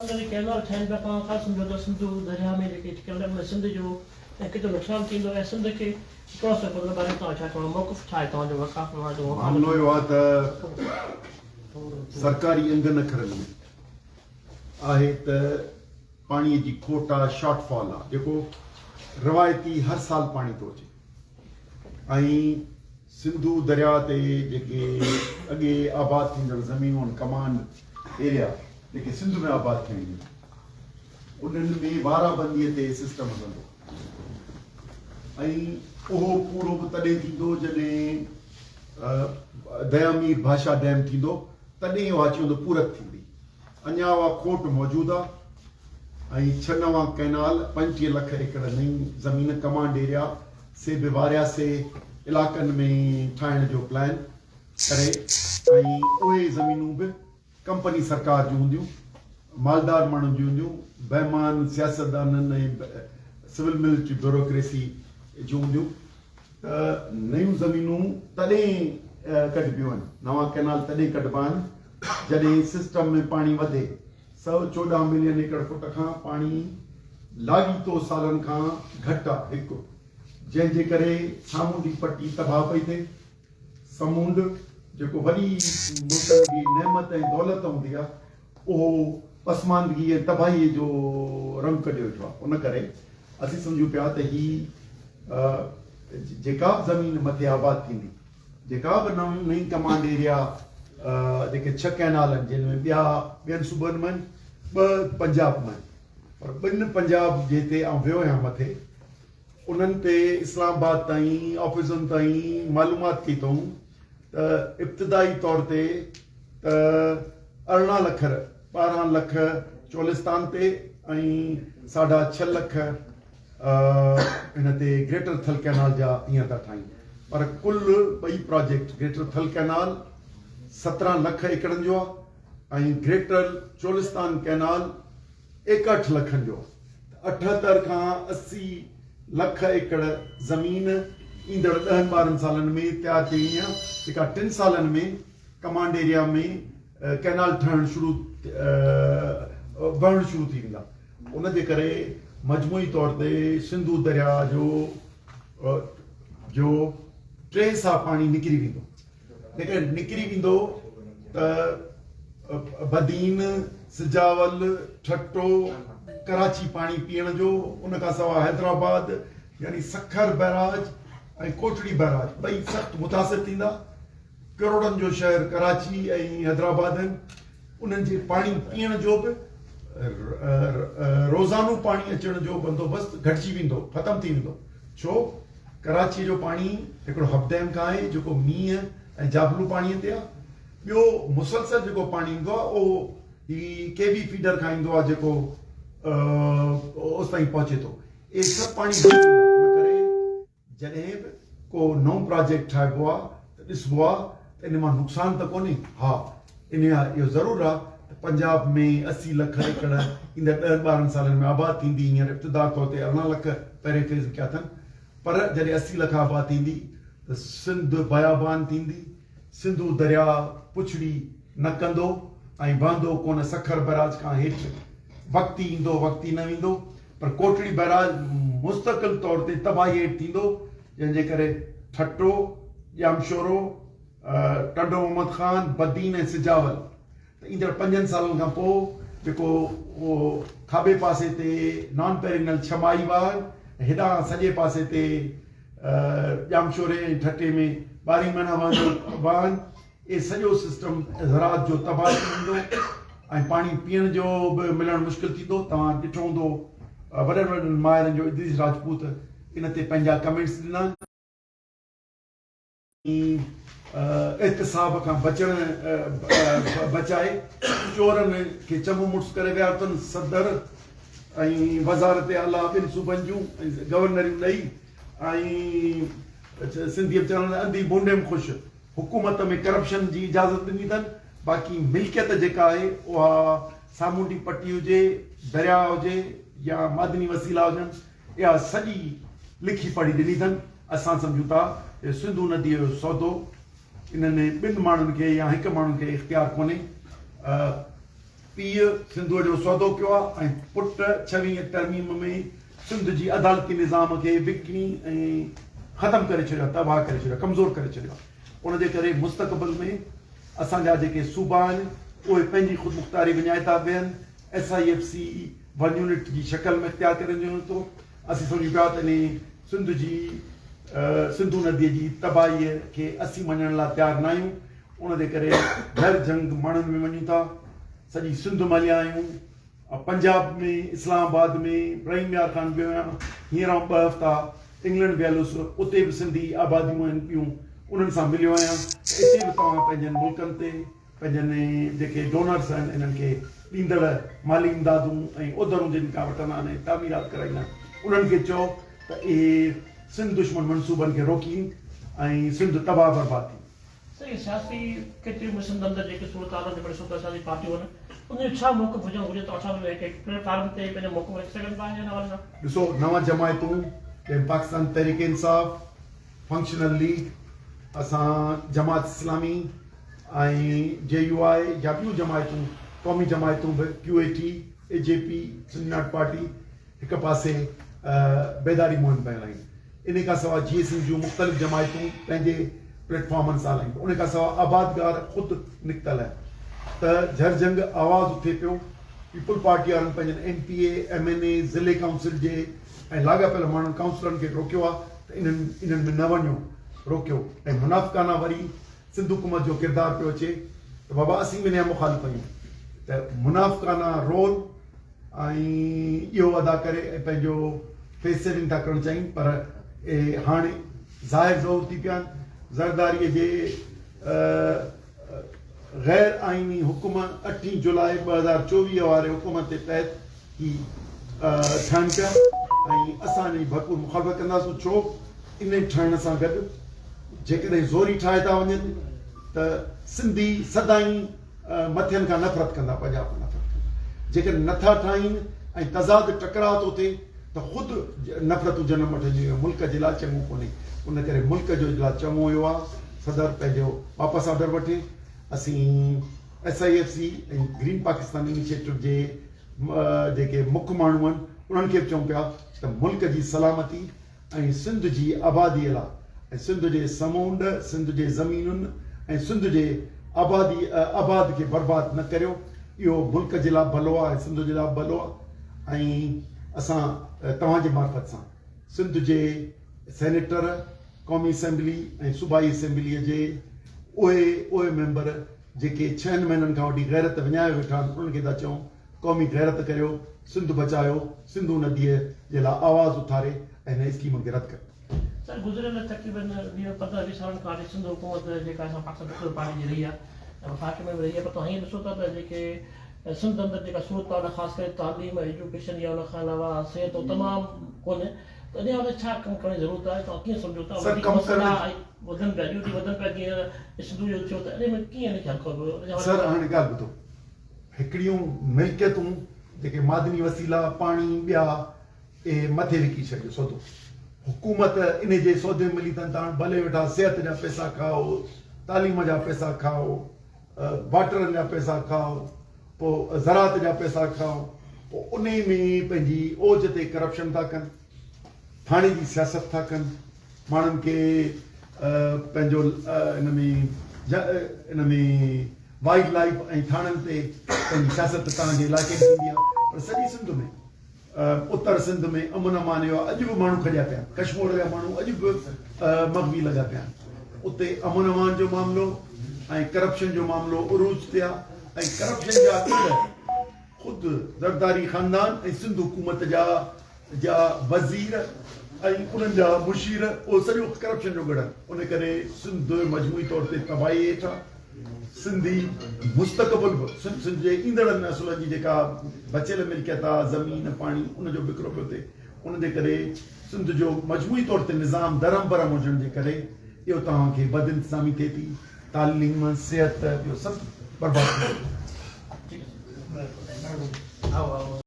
اندر ڪئنال ٺاهين پيا توهان ڇا سمجهو ته سنڌو درياهه ۾ جيڪي ڪئنال ۾ سنڌ جو ڪيترو نقصان ٿيندو ۽ سنڌ کي ڪهڙو اثر پوندو ان باري ۾ توهان ڇا چوڻو موقف ڇا آهي توهان جو وقاف جو معاملو اهو آهي ته سرڪاري انگن اکرن ۾ آهي ته پاڻي جي کوٽ آهي شارٽ فال آهي جيڪو روايتي هر سال پاڻي ٿو اچي ۽ سنڌو درياء تي جيڪي اڳي آباد ٿيندڙ زمينون آهن ڪمانڊ ايريا جيڪي سنڌ ۾ آباد ٿيڻ اينديون انهن ۾ وارابندي تي سسٽم هلندو ۽ اهو پورو به تڏهن ٿيندو جڏهن ديامير ڀاشا ڊيم ٿيندو تڏهن اها چوندو پورت ٿيندي اڃا اها کوٽ موجود آهي ۽ ڇهه نوان ڪئنال 25 لک ايڪڙ نئين زمين ڪمانڊ ايريا سي به وارياسي علائقن ۾ ٺاهڻ جو پلان ڪري ۽ اهي زمينون به ڪمپني سرڪار جون هونديون، مالدار ماڻهن جون هونديون، بيمان سياستدانن ۽ سول ملٽري بيوروڪريسي جون هونديون ته نيون زمينون تڏهن ڪڍبيون آهن، نوان ڪئنال تڏهن ڪڍبا آهن جڏهن سسٽم ۾ پاڻي وڌي. 114 ملين ايڪڙ فوٽ کان پاڻي لاڳيتو سالن کان گهٽ آ هڪ جنهن جي ڪري سامونڊي پٽي تباهه پئي ٿئي. سمونڊ جيڪو وڏي ملڪن جي نعمت ۽ دولت هوندي آ اهو پسماندگي ۽ تباهي جو رنگ ڪڍيو ويٺو آ. ان ڪري اسين سمجهون پيا ته هي جيڪا به زمين مٿي آباد ٿيندي جيڪا به نئين ڪمانڊ ايريا جيڪي ڇهه ڪئنال آهن جن ۾ ٻيا ٻين صوبن ۾ آهن ٻه پنجاب ۾ آهن پر ٻن پنجاب جتي آئون ويو آهيان مٿي انهن تي اسلام آباد تائين آفيسن تائين معلومات ڪئي اٿئون ته ابتدائي طور تي ته 18 لک 12 لک چولستان تي ۽ ساڍا ڇهه لک ان تي گريٽر ٿل ڪئنال جا ائين ٿا ٺاهين پر ڪل ٻئي project greater Thal canal 17 lakh ايڪڙن جو آهي ۽ گريٽر چولستان ڪئنال 61 لکن جو آهي ته 78 کان 80 لک ايڪڙ زمين ايندڙ ڏهن ٻارهن سالن ۾ تيار ٿي ويندي آهي جيڪا ٽن سالن ۾ ڪمانڊ ايريا ۾ ڪئنال ٺهڻ شروع وهڻ شروع ٿي ويندا. ان جي ڪري مجموعي طور تي سنڌو درياء جو جو ٽي حصا پاڻي نڪري ويندو. جيڪڏهن نڪري ويندو ته بدين، سجاول، ٺٽو، ڪراچي پاڻي پيئڻ جو، ان کان سواء حيدرآباد يعني سکر بئراج ۽ ڪوٽڙي بئراج ٻئي سخت متاثر ٿيندا. ڪروڙن جو شهر ڪراچي ۽ حيدرآباد آهن انهن جي پاڻي پيئڻ جو به روزانو پاڻي اچڻ جو بندوبست گهٽجي ويندو ختم ٿي ويندو ڇو ڪراچي جو پاڻي هڪڙو حب ڊيم کان آهي جيڪو مينهن ۽ جابلو پاڻي تي آهي ٻيو مسلسل جيڪو پاڻي ايندو آهي اهو هي ڪي بي فيڊر کان ايندو آهي جيڪو اوس تائين پهچي ٿو اهي سڀ پاڻي بند ٿي ويندا ان ڪري جڏهن به ڪو نئون پراجيڪٽ ٺاهبو آ ته ڏسبو آ ته ان مان نقصان ته ڪونهي، ها ان جا اهو ضرور آ ته پنجاب ۾ 80 لک ايڪڙ ايندڙ ڏهن ٻارهن سالن ۾ آباد ٿيندي، هينئر ابتدا طور تي 18 لک پهرين فيز ۾ ڪيا اٿن، پر جڏهن 80 لک آباد ٿيندي ته سنڌ بيابان ٿيندي، سنڌو درياء پڇڙي نه ڪندو ۽ وهندو ڪونه، سکر بئراج کان هيٺ وقتي ايندو وقتي نه ويندو. پر ڪوٽڙي بئراج مستقل طور تي تباهي هيٺ ٿيندو، جنهن جي ڪري ٺٽو، ڄامشورو، ٽنڊو محمد خان، بدين ۽ سجاول ته ايندڙ پنجن سالن کان پوء جيڪو کاٻي پاسي تي نان پيرينل ڇهه ماهي واهه ۽ هيڏانهن سڄي پاسي تي ڄامشوري ۽ ٺٽي ۾ ٻارهين مهينا وهندڙ واهن اهي سڄو سسٽم زراعت جو تباهه ٿي ويندو ۽ پاڻي پيئڻ جو به ملڻ مشڪل ٿيندو. توهان ڏٺو هوندو وڏن وڏن ماهرن جو ادريس راجپوت ان تي پنهنجا ڪمينٽس ڏنا. احتساب کان بچڻ بچائي چورن کي چڱو مڙس ڪري ويا اٿن. صدر ۽ وزارت اعليٰ ٻن صوبن جون ۽ گورنريون ڏئي ۽ سنڌي ۾ چون انڌي بونڊي ۾ خوش. حڪومت ۾ ڪرپشن جي اجازت ڏني اٿن باقي ملڪيت جيڪا آهي اها سامونڊي پٽي هجي، درياء هجي يا معدني وسيلا هجن اها سڄي لکي پڙهي ڏني اٿن. اسان سمجهون ٿا ته سنڌو نديء جو سودو انهن ٻن ماڻهن کي يا هڪ ماڻهن کي اختيار ڪونهي. پيء سنڌوء جو سودو ڪيو آهي ۽ پٽ ڇويهين ترميم ۾ سنڌ جي عدالتي نظام کي وڪڻي ۽ ختم ڪري ڇڏيو آهي، تباهه ڪري ڇڏيو آهي، ڪمزور ڪري ڇڏيو آهي. ان جي ڪري مستقبل ۾ اسان جا جيڪي صوبا آهن اهي پنهنجي خودمختياري وڃائي ٿا ويهن. S I F C one unit جي شڪل ۾ اختيار ڪري وڃي ٿو. اسين سمجهون پيا ته انهي سنڌ جي سنڌو نديء جي تباهيء کي اسين مڃڻ لاء تيار ناهيون. ان جي ڪري گهر جهنگ ماڻهن ۾ وڃون ٿا. سڄي سنڌ ۾ هليا آهيون. پنجاب ۾ اسلام آباد ۾ رحيم يار خان ويو آهيان. هينئر آئون ٻه هفتا انگلنڊ ويل هيس. اتي به سنڌي آباديون آهن ٻيون انهن سان مليو آهيان ته اتي به توهان پنهنجن ملڪن تي پنهنجن جيڪي ڊونرس آهن انهن کي ڏيندڙ مالي امدادون ۽ اوڌرون جن کان وٺندا آهن ۽ تعميرات ڪرائيندا آهن انهن کي چئو ته اهي سنڌ دشمن منصوبن کي روڪين ۽ سنڌ تباهه برباد ٿي. سائين سياسي ڪيتريون به سنڌ اندر جيڪي صورتحال آهن جيڪي ڏسو ٿا سياسي پارٽيون آهن انهن جو ڇا موقف هجڻ گهرجي ته اسان به هڪ پليٽ فارم تي پنهنجو موقف رکي سگهن ٿا ان حوالي سان. ڏسو نوان جماعتون جنهن ۾ پاڪستان تحريڪ انصاف، فنڪشنل ليگ، اسان جماعت اسلامي ۽ جي يو آء يا ٻيون جماعتون قومي جماعتون به Q A T, A J P, Sindh unite party هڪ پاسي بيداري مهم پيا هلائين انهي کان سواء جي سنڌ جون مختلف جماعتون پنهنجي پليٽ فارمن سان هلائين پيون انهي کان سواء آبادگار خود نڪتل آهن ته جهرجهنگ آواز اٿي پيو پيپلز پارٽي وارن پنهنجن M P A, M N A, ضلعي ڪائونسل جي ۽ لاڳاپيل ماڻهن ڪائونسلرن کي روڪيو آهي ته انهن انهن ۾ نه وڃو روڪيو ۽ منافقانه وري سنڌ حڪومت جو ڪردار پيو اچي ته بابا اسين به ان جا مخالف آهيون ته منافقانه رول ۽ اهو ادا ڪري ۽ پنهنجو فيس سيونگ ٿا ڪرڻ چاهين پر اهي هاڻي ظاهر ضرور ٿي پيا آهن زرداري جي غير آئيني حڪم اٺين جولاء 2024 واري حڪم تي تحت هي ٺهن پيا ۽ اسان ان جي ڀرپور مخالفت ڪنداسون ڇو انهي ٺهڻ سان گڏ جيڪڏهن زوري ٺاهي ٿا وڃن ته سنڌي سدائين مٿين کان نفرت ڪندا پنجاب کان نفرت ڪندا جيڪڏهن نٿا ٺاهين ۽ تضاد ٽڪراء ٿو ٿئي ته خود نفرتون جنم وٺنديون اهو ملڪ جي لاء چڱو ڪونهي ان ڪري ملڪ جو لاء چڱو اهو آهي صدر پنهنجو واپس آرڊر وٺي اسين S I F C ۽ green Pakistan initiative جي جيڪي مک ماڻهو آهن انهن کي به چئون پيا ته ملڪ جي سلامتي ۽ سنڌ جي آبادي لا ۽ سنڌ جي سمونڊ، سنڌ جي زمينن ۽ سنڌ جي آبادي آباد کي برباد نه ڪريو اهو ملڪ جي لا ڀلو آهي ۽ سنڌ جي لا به ڀلو آهي ۽ اسان توهان جي معرفت سان سنڌ جي سينيٽر، قومي اسيمبلي ۽ صوبائي اسيمبلي جي اهي اهي ميمبر جيڪي ڇهن مهينن کان وٺي غيرت وڃايو ويٺا آهن انهن کي ٿا چئون قومي غيرت ڪريو، سنڌ بچايو، سنڌو نديء جي لاء آواز اٿاري ۽ هن اسڪيمن کي رد ڪريو. سر گذريل تقريبن ويهه پندرهن ويهه سالن کان وٺي سنڌ حڪومت جيڪا اسان پاڪستان پيپلز پارٽي جي رهي آهي ۽ وفاق ۾ به رهي آهي پر توهان هيئن ڏسو ٿا ته جيڪي سنڌ اندر جيڪا صورتحال آهي خاص ڪري تعليم ايجوڪيشن يا ان کان علاوه صحت اهو تمام ڪونهي ته انهي حوالي ڇا ڪم ڪرڻ جي ضرورت آهي توهان ڪيئن سمجهو ٿا سر وڌيڪ ڪم مسئلا ڪرڻ وڌن پيا ڏينهون ڏينهن وڌن پيا جيئن سنڌو جو ٿيو ته انهي ۾ ڪيئن ان کي حل ڪبو ان جي حوالي سر هاڻي ڳالهه ٻڌو هڪڙيون ملڪيتون جيڪي معدني وسيلا پاڻي ٻيا اهي مٿي وڪي ڇڏيو سودو حڪومت انهي جي سودي ۾ ملي اٿن ته هاڻ ڀلي ويٺا صحت جا پئسا کائو تعليم جا پئسا کائو واٽرن جا پئسا کائو پوء زراعت جا پئسا کائو پوء انهي ۾ پنهنجي اوج تي ڪرپشن ٿا ڪن ٿاڻي جي سياست ٿا ڪن ماڻهن کي پنهنجو ان ۾ ان ۾ وائلڊ لائيف ۽ ٿاڻن تي پنهنجي سياست توهان جي علائقي ۾ ٿيندي آهي پر سڄي سنڌ ۾ اتر سنڌ ۾ امن امان اهو آهي اڄ به ماڻهو کڄيا پيا آهن ڪشمور جا ماڻهو اڄ به مغوي لڳا پيا آهن اتي امن امان جو معاملو ۽ ڪرپشن جو معاملو عروج تي آهي ۽ ڪرپشن جا ڳڙ خود زرداري خاندان ۽ سنڌ حڪومت جا جا وزير ۽ انهن جا مشير اهو سڄو ڪرپشن جو ڳڙ آهن ان ڪري سنڌ مجموعي طور تي تباهي هيٺ آهي سنڌي مستقبل به سنڌ سنڌ جي ايندڙ نسلن جي جيڪا بچيل ملڪيت آهي زمين پاڻي ان جو وڪرو پيو ٿئي ان جي ڪري سنڌ جو مجموعي طور تي نظام درهم برهم هجڻ جي ڪري اهو توهان کي بد انتظامي ٿئي ٿي تعليم صحت اهو سڀ برباد ٿي ويو.